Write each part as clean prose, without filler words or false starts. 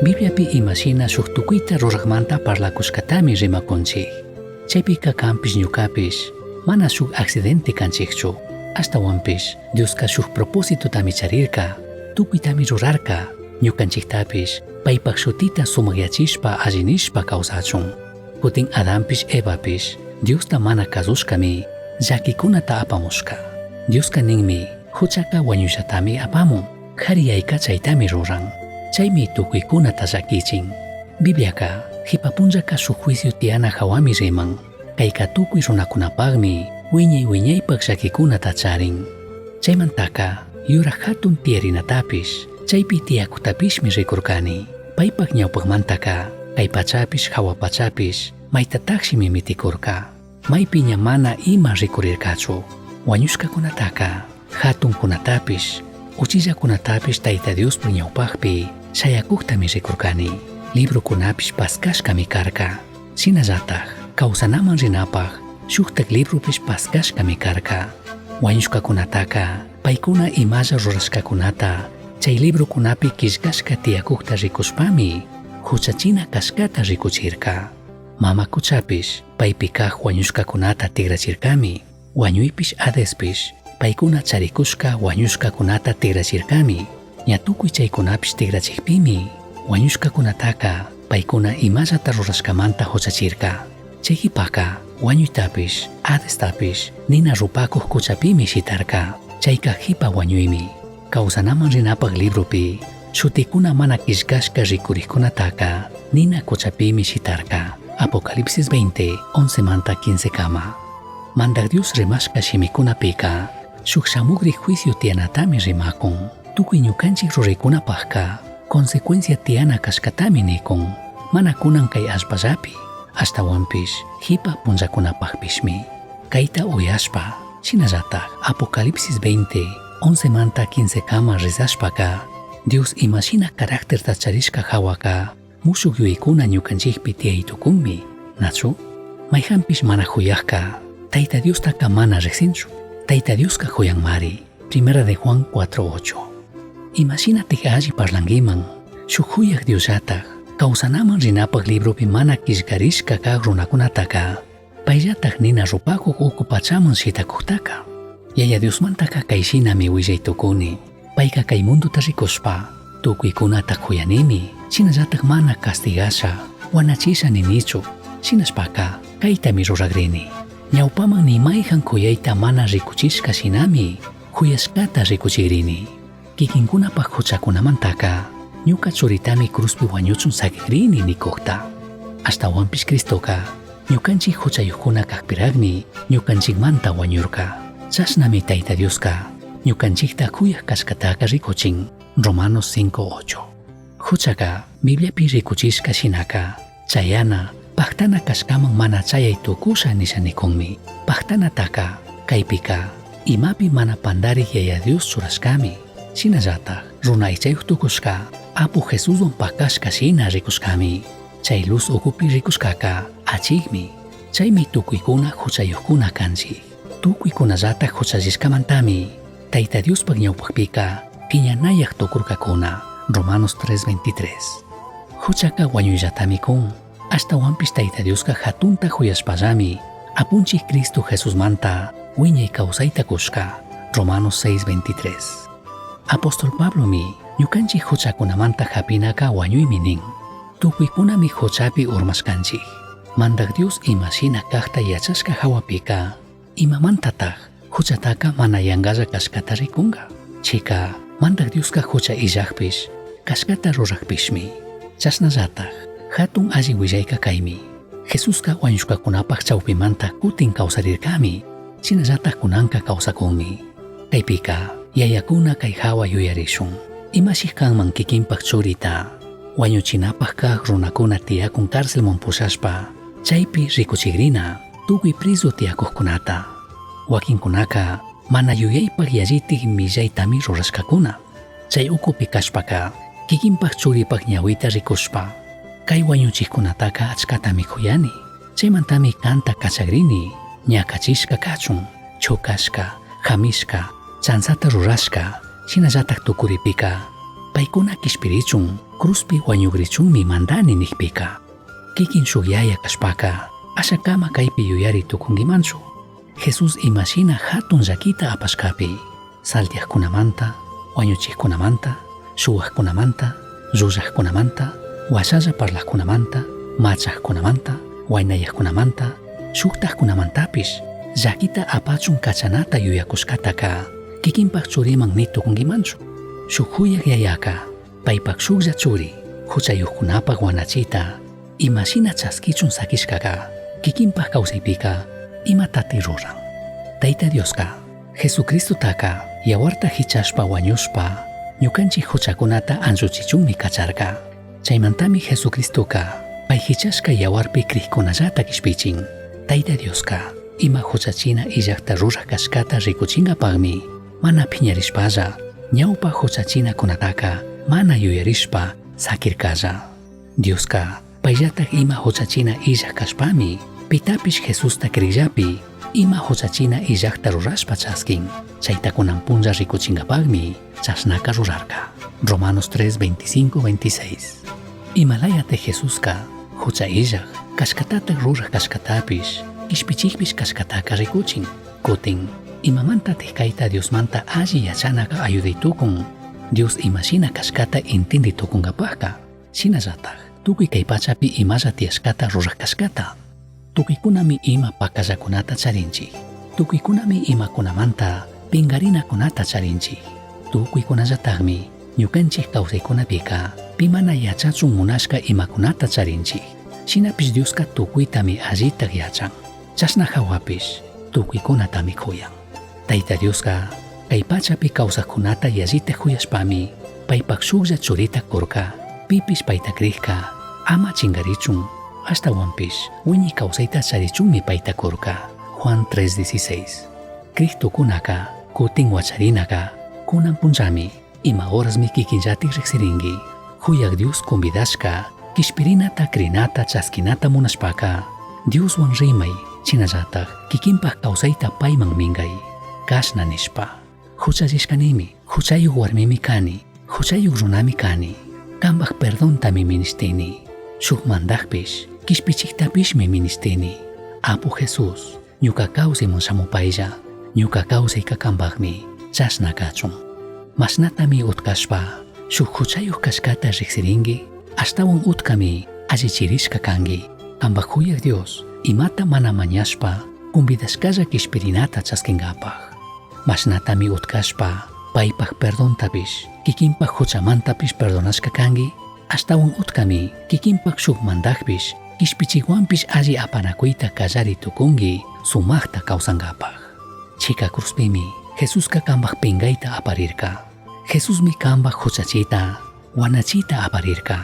Bibliapi ima shina shuj tucuita rurajmanta parlacushcatami rimacunchij. Chaipica canpish ñucapish mana shuj accidente canchijchu. Ashtahuanpish Diosca shuj propositotami charirca, tucuitami rurarca, ñucanchijtapish paipaj shutita sumajyachishpa alli nishpa causachun. Cutin Adanpish Evapish Diosta mana cazushcami llaquicunata apamushca. Diosca ninmi, juchaca huañuillatami apamun, jariyaica chaitami ruran. Chaimi tucuicunata llaquichin. Bibliaca jipa punllaca shuj juicio tiyana jahuami riman. Caica tucui runacunapajmi huiñai huiñaipaj llaquicunata charin. Chaimantaca yuraj jatun tiyarinatapish, chaipi tiyacujtapishmi ricurcani. Paipaj ñaupajmantaca cai pachapish jahua pachapish maitatajshimi miticurca. Maipi ña mana ima ricurircachu. Huañushcacunataca jatuncunatapish, uchillacunatapish Taita Diospaj ñaupajpi shayacujtami ricurcani. Librocunapish pascashcami carca. Shinallataj causanaman rinapaj shujtaj libropish pascashcami carca. Huañushcacunataca paicuna imalla rurashcacunata chai librocunapi quillcashca tiyacujta ricushpami juchachina cashcata ricuchirca. Mama cuchapish paipi caj huañushcacunata tigrachircami. Huañuipish Hadespish paicuna charicushca huañushcacunata tigrachircami. Ña tucui chaicunapish tigrachijpimi huañushcacunataca paicuna imallata rurashcamanta juchachirca. Chai jipaca huañuitapish, Hadestapish nina rupacuj cuchapimi shitarca. Chaica jipa huañuimi. Causanaman rinapaj libropi shuticuna mana quillcashca ricurijcunataca nina cuchapimi shitarca. Apocalipsis 20, 11 manta 15 cama. Mandaj Dios rimashca shimicunapica shuj shamugri juicio tiyanatami rimacun. Tucui ñucanchij ruraicunapajca consecuencia tiyana cashcatami nicun. Mana cunan cai allpallapi, ashtahuanpish jipa punllacunapajpishmi. Caita uyashpa, shinallataj Apocalipsis 20, 11 manta 15 cama rezashpaca, Dios ima shina caracterta charishca jahuaca mushuj yuyaicuna ñucanchijpi tiyai tucunmi, nachu? Maijanpish mana juyajca, Taita Diostaca mana rijsinchu. Taita Diosca juyanmari. Primera de Juan 4:8. Ima shinataj alli parlanguiman? Shuj juyaj Diosllataj causanaman rinapaj libropi mana quillcarishca caj runacunataca paillataj nina rupacuj ucu pachaman shitacujtaca. Yaya Diosmantaca cai shinami huillai tucuni. Paica cai mundota ricushpa tucuicunata juyanimi, shinallataj mana castigasha, huanachisha ninichu. Shinashpaca caitami ruragrini. Ñaupaman ni maijan juyaita mana ricuchishca shinami juyashcata ricuchigrini. Quiquincunapaj juchacunamantaca ñuca churitami cruzpi huañuchun saquigrini nicujta. Ashtahuanpish Cristoca ñucanchij juchayujcuna cajpirajmi ñucanchijmanta huañurca. Chashnami Taita Diosca ñucanchijta juyaj cashcataca ricuchin. Romanos 5:8. Juchaca Bibliapi ricuchishca shinaca chayana, pajtana cashcaman mana chayai tucusha nisha nicunmi. Pajtanataca caipica imapi mana pandarij Yaya Dios churashcami. Shinallataj runa aichayuj tucushca Apu Jesushuan pacashca shina ricushcami. Chai luz ucupi ricushcaca achijmi. Chaimi tucuicuna juchayujcuna canchij. Tucuicunallataj juchallishcamantami Taita Diospaj ñaupajpica piñanayaj tucurcacuna. Romanos 3:23. Juchaca huañuillatami cun. Ashtahuanpish Taita Diosca jatunta juyashpallami Apunchij Cristo Jesusmanta huiñai causaita cushca. Romanos 6:23. Apóstol Pablomi ñucanchij juchacunamanta japinaca huañuimi nin. Tucuicunami juchapi urmashcanchij. Mandaj Dios ima shina cajta yachashca jahuapica imamantataj juchataca mana yangalla cashcata ricunga? Chica, Mandaj Diosca jucha illajpish, cashcata rurajpishmi. Chashnallataj, jatun alli huillaica caimi. Jesusca huañushcacunapaj chaupimanta cutin causarircami, shinallataj cunanca causacunmi. Caipica, yayacuna cai jahua yuyarishun. Imashij canman quiquinpaj churita huañuchinapaj caj runacuna tiyacun cárcelman pushashpa, chaipi ricuchigrina tucui prezu tiyacujcunata. Huaquincunaca mana yuyaipaj yallitaj millaitami rurashcacuna. Chai ucupi cashpaca, quiquinpaj churipaj ñahuita ricushpa, cai huañuchijcunataca achcatami juyani. Chaimantami canta cachagrini, ñacachishca cachun, chocashca, jamishca, chanzata rurashca, shinallataj tucuripica, paicuna quishpirichun. cruzpi huañugrichunmi mandani nijpica, quiquin shuj yaya cashpaca, ashacama caipi yuyari tucunguimanchu? Jesús ima shina jatun llaquita apashcapi, salteajcunamanta, huañuchijcunamanta, shuhuajcunamanta, llullajcunamanta, huashalla parlajcunamanta, machajcunamanta, huainayajcunamanta, shujtajcunamantapish llaquita apachun cachanata yuyacushcataca quiquinpaj churiman ni tucunguimanchu? Shuj juyaj yayaca paipaj shujlla churi juchayujcunapaj huanachita ima shina chasquichun saquishcaca quiquinpaj causaipica imatati ruran? Taita Diosca Jesucristotaca yahuarta jichashpa huañushpa ñucanchij juchacunata anchuchichunmi cacharca. Chaimantami Jesucristoca pai jichashca yahuarpi crijcunallata quishpichin. Taita Diosca ima juchachina illajta ruraj cashcata ricuchingapajmi mana piñarishpalla ñaupa juchachinacunataca mana yuyarishpa saquircalla. Diosca paillataj ima juchachina illaj cashpami pitapish Jesusta crijllapi ima juchachina illajta rurashpa chasquin. Chaita cunan punlla ricuchingapajmi chashnaca rurarca. Romanos 3, 25, 26. Imalayate Jesusca jucha illaj cashcatataj ruraj cashcatapish quishpichijpish cashcataca ricuchin. Cutin, imamantataj caita Diosmanta alli yachanaca ayudai tucun, Dios ima shina cashcata intindi tucungapajca, shinallataj tucui cai pachapi imalla tiyashcata ruraj cashcata. Tucuicunami ima pacallacunata charinchij. Tucuicunami imacunamanta pingarinacunata charinchij. Tucuicunallatajmi ñucanchij causaicunapica pi mana yachachun munashca imacunata charinchij. Shinapish Diosca tucuitami allitaj yachan. Chashna jahuapish tucuicunatami cuyan. Taita Diosca cai pachapi causajcunata yallitaj juyashpami paipaj shujlla churita curca. Pipish paita crijca ama chingarichun, ashtahuanpish huiñi causaita charichunmi paita curca. Juan 3:16. Crij tucunaca, cutin huacharinaca, cunan punllami, ima horasmi quiquinllataj rijsiringui. Juyaj Dios convidashca, quishpirinata crinata chasquinata munashpaca, Dioshuan rimai, shinallataj quiquinpaj causaita paiman mingai. Cashna nishpa, juchallishcanimi, juchayuj huarmimi cani, juchayuj runami cani, cambaj perdontami minishtini, shuj mandajpish, quishpichijtapishmi minishtini. Apu Jesús, ñuca causaiman shamupailla, ñuca causaica cambajmi, chashna cachun. Mashnatami utcashpa, shuj juchayuj cashcata rijsiringui, ashtahuan utcami allichirishca cangui. Cambaj juyaj Dios, imata mana mañashpa, convidashcalla quishpirinata chasquingapaj. Mashnatami utcashpa, paipaj perdontapish, quiquinpaj juchamantapish perdonashca cangui, ashtahuan utcami quiquinpaj shuj mandajpish, quishpichihuanpish alli apanacuita callari tucungui sumajta causangapaj. Chica cruzpimi Jesusca cambaj pingaita aparirca. Jesusmi cambaj juchachita, huanachita aparirca.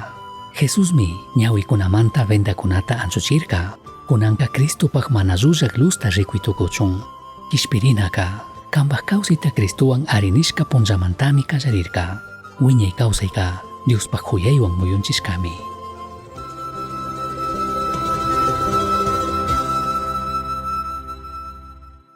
Jesusmi ñahuicunamanta vendacunata anchuchirca. Cunanca Cristopaj mana llullaj luzta ricui tucuchun. Quishpirinaca, cambaj causaita Cristohuan arinishca punllamantami callarirca. Huiñai causaica Diospaj juyaihuan muyunchishcami.